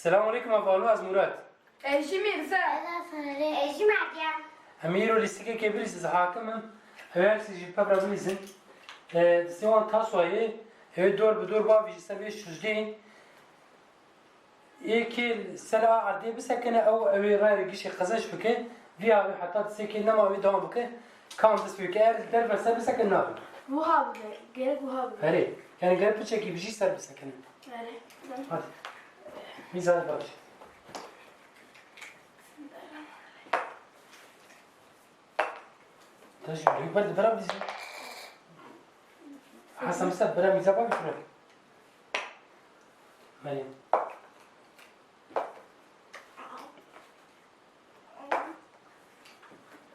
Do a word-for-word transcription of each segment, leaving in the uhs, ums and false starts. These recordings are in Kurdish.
Selamun aleyküm, hevalno, ez Murat. Ez jî Mîrze. Ez Hasan Ali. Ez jî Meryem. Em ê îro lîstikekê bilîzin, ez hakim im. Ew her sî jî pevra bilîzin. E, destê wan tasoyê, ew ê dor bi dor bavî ji ser vê şûzdê. Ê kê ser a erdê bisekine, ew, ew ê rayê gişê qezenç bike. Vî avê heta destê kê nema wê dewam bike. Kam dest pê bike, eger li derve ser bisekine nabe. Wiha bibe, gerek wiha bibe. Erê, yani gerek piçekî bijî ser bisekine. Erê. Hadi. Mîzanê bavêje. Te jî wî ber di bera bidî. Hasan, ser bera mîza bavê şûre. Meryem.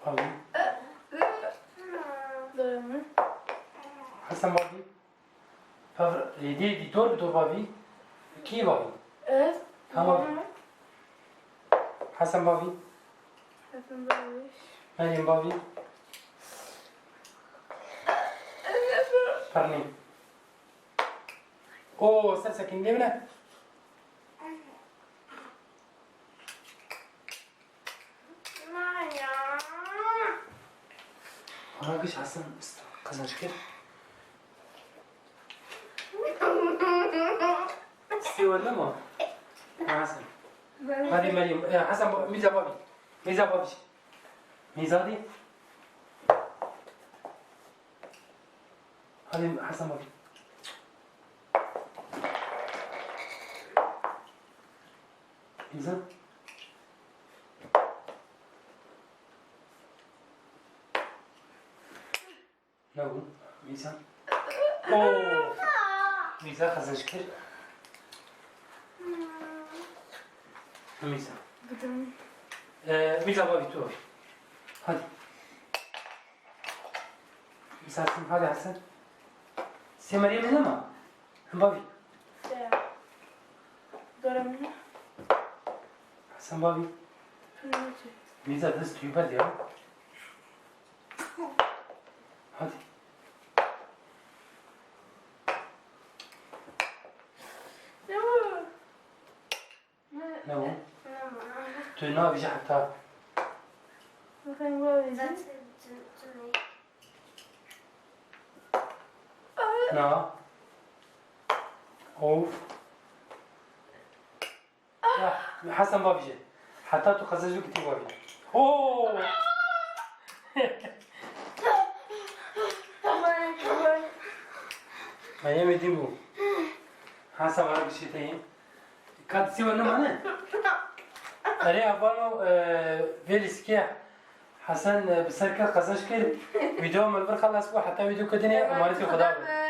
Bavê. Hasan bavê. Pevra, ê, dê, dê, dor bi dor bavî. Kî bavî? Ez. Tamam. Hı. Hasan bavî. Hasan bavî. Meryem bavî. Pernî. O, ser sekin, ne bile? Ana giş Hasan ist-, qezenç kir. Stê we nema? Hasan. Hadi Meryem, e, Hasan, ba-, mîza bavî. Mîza bavî. Mîza dî. Hadi Hasan bavî. Mîza. Ne bu? Mîza. Oo. Mîza qezenç kir. Mîza. Bidim. Ee, Mîza bavî tu. Hadi. Mîza, hadi Hasan. Sê Meryemê nema? Em bavî. Dora min. Hasan bavî. Mîza dest tu ber ya. Hadi. Ne bu? Ne bu? Tu navîje heta. Bakın bu bizim. Na. Of. Ah, Hasan bavîje. Heta tu qezenc bikî tê bavî. Oo! Meryemê dîn bû. Hasan vana gişê te yê. Ka destê we nemane? Erê, hevalno, e, vê lîstikê Hasan, e, bi ser kir qezenc kir. Vîdeo me li vir xelas bû. Heta vîdeo ke dinê, emanetê Xweda be.